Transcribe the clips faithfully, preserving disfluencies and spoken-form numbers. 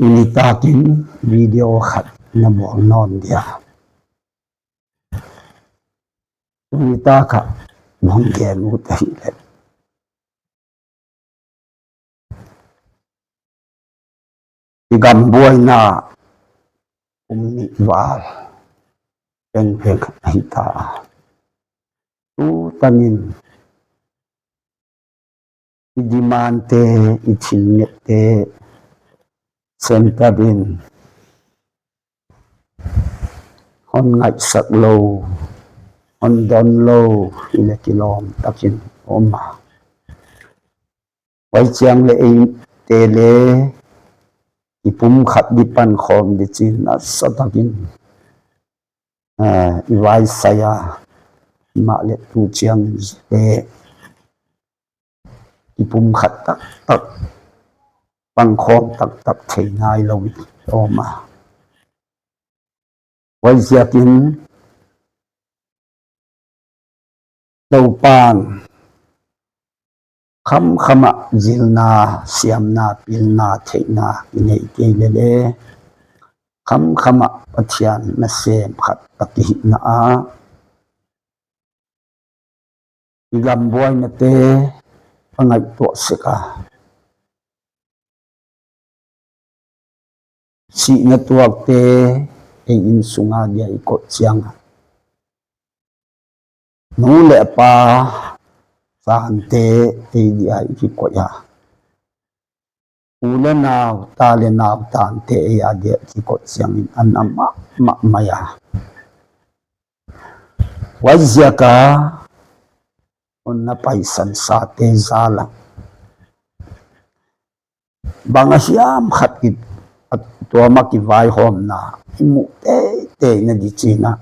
Tuni takin video khat na bawl nawn dia. Tuni taka bang gen ut ahih leh, i gam buaina kum nih val pengpeng ahi ta a. Tu tanin i demand te, i thil nget te center in hon ngaihsak lou, hon don lou, i le kilawm takin om a. Huai chiang le eite le i pumkhat di pankhawm di chi'n a sa takin, ah, i vaisai a, mah le tu chiang te i pumkhat taktak, pankhawm taktak thei nailou i om a. Huaiziakin Toupa'n khamkham ah zilna, siamna, pilna, theihna i neih kei lele, khamkham ah Pathian nasem khat ka hihna ah i gam buaina te ka ngaihtuah sek a. Sihna tuak te ei innsung a dia i koih chiang a, nu le pa chan te ei dia i kikoih a, u le nau, ta le nau tan te ei a dia i kikoih chiangin a na mahmah mai a. Huaiziak a hon na paisan sa te zal a, bang a hiam khat kit a, tua mah kivaihawmna i muh teitei na di chi'n a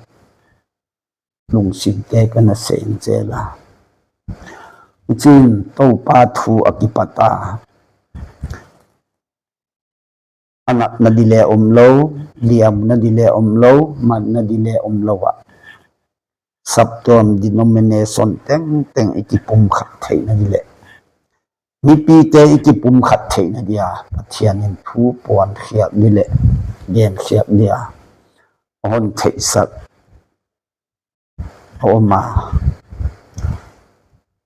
lungsim te ka na seng zel a. Huchiin Toupa thu a kipat a, a natna di le omlou, liamna di le omlou, manna di le omlou a, saptuam denomination tengteng i kipumkhat theihna di le mipite i kipumkhat theihna dia Pathian in thu puan khiak di le gen khiak dia hon theihsak a om a.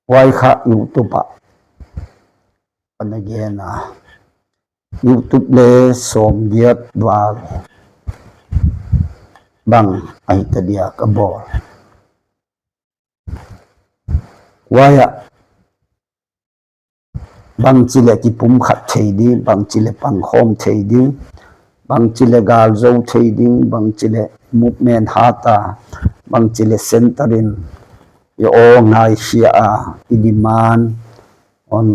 Huai kha YouTube ah ka na gen a. YouTube le sawmgiat val bang ahi ta dia ka bawl. Huai ah bangchi le kipumkhat thei ding, bangchi le pangkhawm thei ding, bangchi le gal zou thei ding, bangchi le movement hat a, bangchi le center in i aw ngai hia a, i demand hon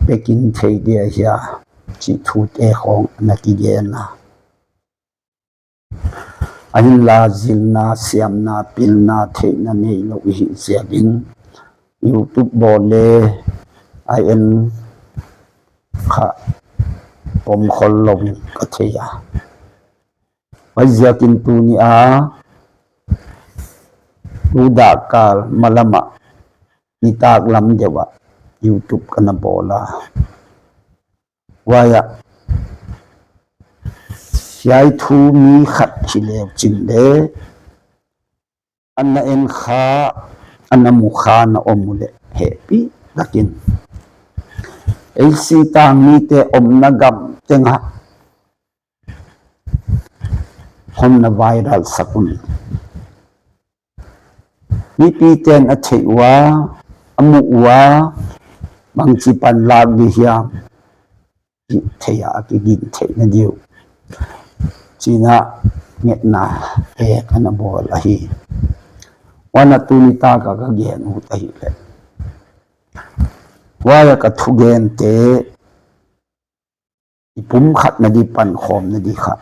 pekin thei dia hia chih thu te khong na kigen a. Ahinla zilna, siamna, pilna, theihna neilou i hih ziakin YouTube bawl le a en kha pom khol lou in ka thei a. Huaiziakin tuni a, tu dakkal malam ah, nitaklam deuh ah YouTube ka na bawl a. Huai ah hiai thu mi khat hi leu chin le, a na en kha, a na mu kha na om uleh hehpih takin ei singtang mite omna gam teng ah hon na viral sak un. Mipite'n a theih ua, a muh ua, bangchi pan lak di hiam, hih theih a kigin theihna di uh chi'n a ngetna e ka na bawl ahi. Huan a tuni tak a ka gen ut ahih leh, huai a ka thugen te i pumkhatna di, pankhawmna di kha,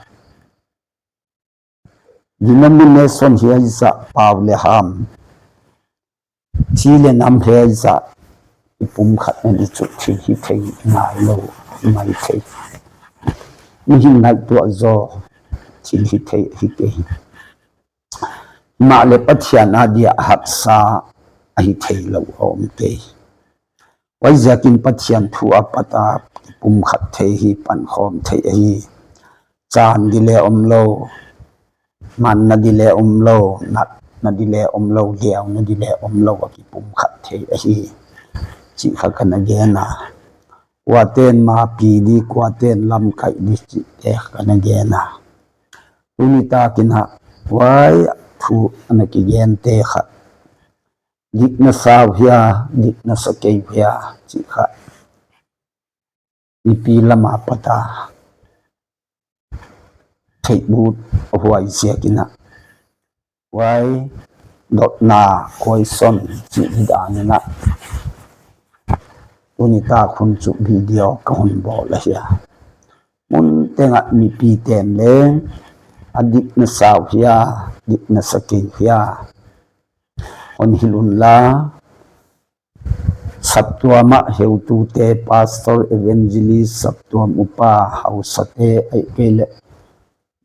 denomination hiai zah, pau le ham, chi le nam hiai zah i pumkhatna di chu thil hithei ngailou maithei. Mihing ngaihtuah zaw thil hithei hi kei. Mah le Pathian a dia haksa a hithei lou a om kei. Huaiziakin Pathian thu apat a kipumkhat thei hi pankhawm thei ahi. Chan di leng omlou, manna di leng omlou, natna di leng omlou, liauna di leng omlou a kipumkhat thei ahi, chih kha ka na gen a. Kuate'n mapi di, kuate'n lamkaih di chihte kha ka na gen a. Tuni takin a, huai thu ana kigente kha, dik na sa uh hia, dik na sa kei uh hia, chih kha, mipi lam apat a theih ut a huai ziakin a, huai dotna, question chih dan in a, tuni tak hun chu video ka hon bawl ahi a. Mun teng a mipite'n leng, a dik na sa uh hia, dik na sa kei uh hia, hon hilh unla, saptuam a heutute, pastor, evangelist, saptuam upa, hausate, ahihkeileh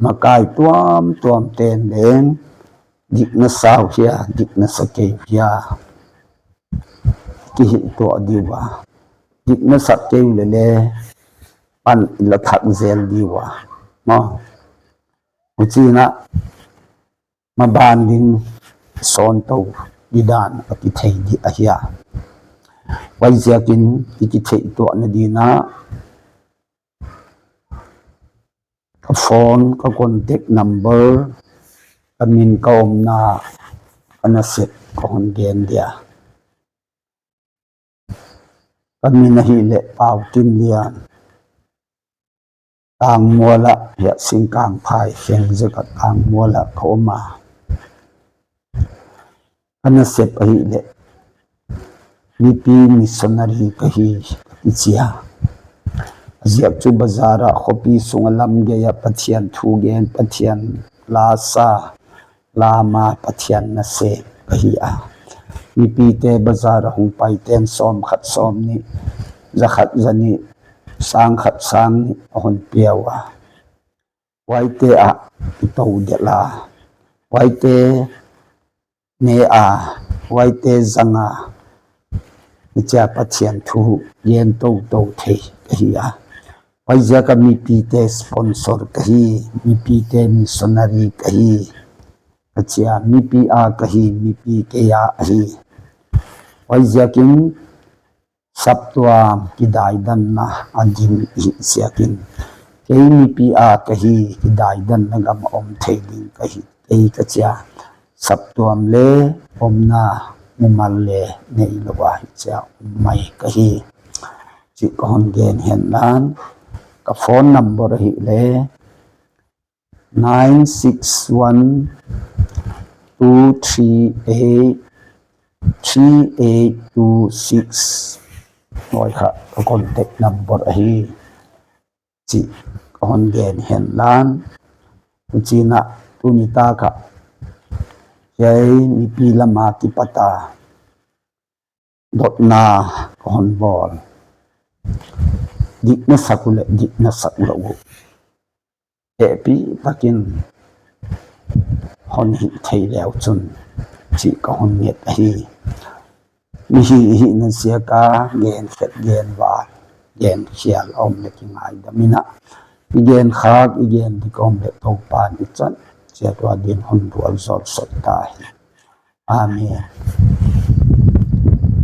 makai tuamtuamte'n leng, dik na sa uh hia, dik na sa kei uh hia, kihilhtuah di ua. Dik na sa kei uleh leng, pan i la thak zel di ua. Maw. Huchiin a, maban ding sawn tou di dan a kithei di ahi a. Huaiziakin i kitheihtuahna dingin a, ka phone, ka contact number, ka min, ka omna, ka nasep ka hon gen dia. Ka min ahihleh Pautinlian. Tangmual ah, hiai Singkangphai, Hengzek a Tangmual ah ka om a. Ka nasep ahihleh mipi missionary ka hi, ka kichi a. A ziak chu bazar ah, khopi sung a, lamgei ah Pathian thu gen, Pathian la sa, lam a Pathian nasem ka hi a. Mipite bazar a hong paite'n sawmkhat sawmnih, zakhat zanih, sangkhat sangnih a hon pia ua. Huaite ah i tou delh a, huaite ne a, huaite zang a, hichia Pathian thu gen toutou thei ka hi a. Huaiziak a mipite sponsor ka hi, mipite missionary ka hi, ka chi a. Mipi a ka hi, mipi kei a ahi. Huaiziakin saptuam kidaidanna a dim i hih ziakin, kei mipi a ka hi, kidaidanna gam a om thei ding ka hi, kei ka chi a. Saptuam leng omna, mumal leng neilou a, hichia om mai ka hi, chih ka hon gen henla. Ka phone number ahihleh nine six one two three eight three eight two six. Huai kha ka contact number ahi, chih ka hon gen henla. Huchiin a, tuni tak a hiai mipi lam akipat a dotna ka hon bawl. Dik na sak uh leh dik na sak lou uh, hehpihtakin hon hilh thei le uchun, chih ka hon nget ahi. Mihi i hihna ziak a gen khet gen val, gen khial a om leh kingaidam in a, i gen khak, i gen dik a om leh Toupa'n i chan chiat ua dingin hon vualzawl sawt ta hen. Amen.